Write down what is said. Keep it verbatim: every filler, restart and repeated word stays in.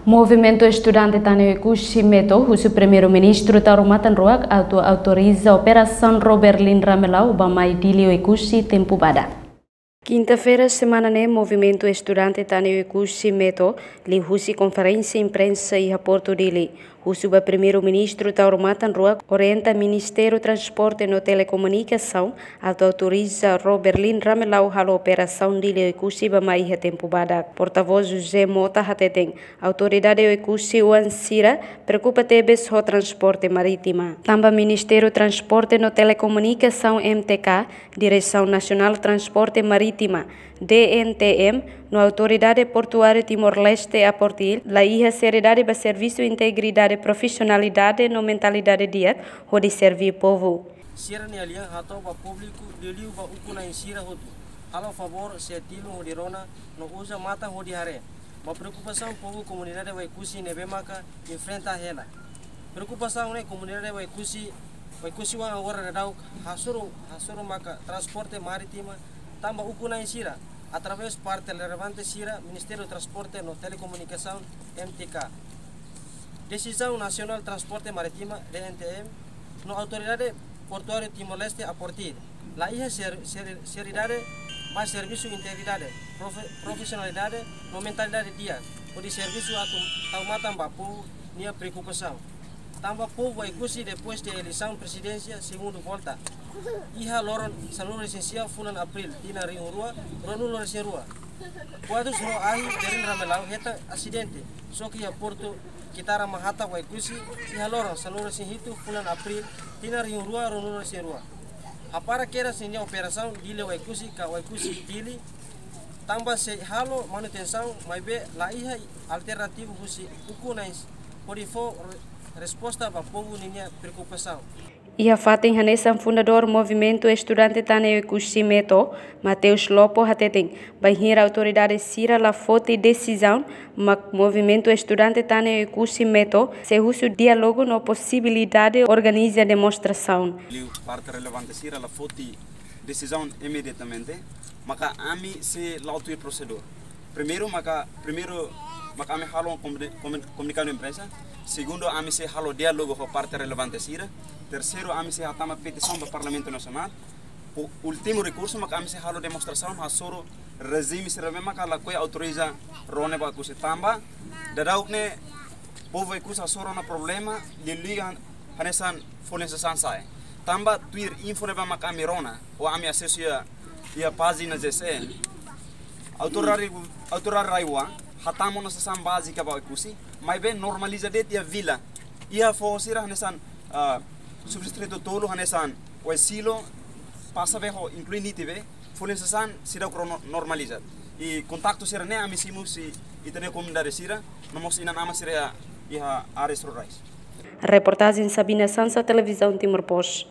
Movimentu Estudante Tan Oekusi, METO, husu Primeiru-Ministru Taur Matan Ruak atu autoriza operasaun ró Berlin Ramelau ba mai Dili Oekusi tempu badak. Kinta-feira semana ne'e, Movimentu Estudante Tan Oekusi, METO, liuhusi konferénsia imprensa iha Portu Dili, husu ba Primeiru-Ministru Taur Matan Ruak orienta Ministériu Transporte no Telekomunikasaun atu autoriza ró Berlin Ramelau halo operasaun Dili Oekusi ba mai iha tempu badak. Portavós José Mota hateten, autoridade Oekusi oan sira preokupa tebes ho transporte marítima. Tanba Ministériu Transporte no Telekomunikasaun, M T K, Diresaun Nasionál Transporte Marítima, D N T M, no Autoridade Portuária Timor-Leste, APORTIL, la iha seriedade ba servisu, integridade, profisionalidade no mentalidade di'ak hodi serví povu. Sira-nia lian hato'o ba públiku, liuliu ba ukun-na'in sira hotu, halo favór, se tilun hodi rona no uza matan hodi haree ba preokupasaun povu komunidade Oekusi ne'ebé maka enfrenta hela. Preokupasaun ne'e komunidade Oekusi, Oekusi oan agora daudaun hasoru, hasoru maka transporte marítima, tanba ukun-na'in sira, através parte relevante sira, Ministériu Transporte no Telekomunikasaun, M T K, Diresaun Nasionál Transporte Marítima, D N T M, no Autoridade Portuária Timor-Leste, APORTIL, la iha ser-, ser-, seriedade ba servisu, integridade, profe-, profisionalidade no mentalidade di'ak hodi servisu atu tau matan ba povu nia preokupasaun. Tanba povu Oekusi, depois de eleisaun prezidénsia segundu volta, iha loron sanulu-resin-sia fulan Abríl tinan rihun rua ruanulu-resin-rua, kuatrus ró ahi Berlin Ramelau hetan asidente, xoke iha Portu Kitara Mahata, Oekusi, iha loron sanulu-resin-hitu fulan Abríl tinan rihun rua ruanulu-resin-rua. Hapara kedas ninia operasaun Dili Oekusi ka Oekusi Dili, tanba sei halo manutensaun, maibé la iha alternativu husi ukun-na'in hodi fó re-, resposta ba povu ninia preokupasaun. Iha fatin hanesan, fundadór Movimentu Estudante Tan Oekusi, METO, Mateus Lopo, hateten, bainhira autoridade sira la foti desizaun, mak Movimentu Estudante Tan Oekusi, METO, sei husu diálogu no posibilidade organiza demonstrasaun. Liu parte relevante sira la foti desizaun imediatamente, maka ami sei la'o tuir prosedur. Primeiru maka, primeiru maka ami halo komuni-, komun-, komunikadu imprensa. Segundu, ami sei halo diálogu ho parte relevante sira. Terseiru, ami sei hatama petisaun ba Parlamentu Nasionál. Ú-, últimu rekursu maka ami sei halo demonstrasaun hasoru rejime sira ne'ebé maka lakohi autoriza ró ne'e ba Oekusi, tanba daudaun ne'e povu Oekusi hasoru ona problema, liuliu hanesan folin sasán sa'e. Tanba tuir info ne'ebé maka ami rona, ou ami asesu iha, iha pájina G C E, autoridade, autoridade rai-oan hatama ona sasán bázika ba Oekusi, maibé normaliza de'it iha vila. Iha foho sira hanesan, ah, subdistritu tolu hanesan Oesilo, Passavé ho inklui Nitibe, folin sasán seidauk rona normaliza. I kontaktu sira-ne'e ami simu husi ita-nia komunidade sira, no mós inan-aman sira iha áreas rurais. Reportajen Sabina Sansa, Televizaun Timor Post.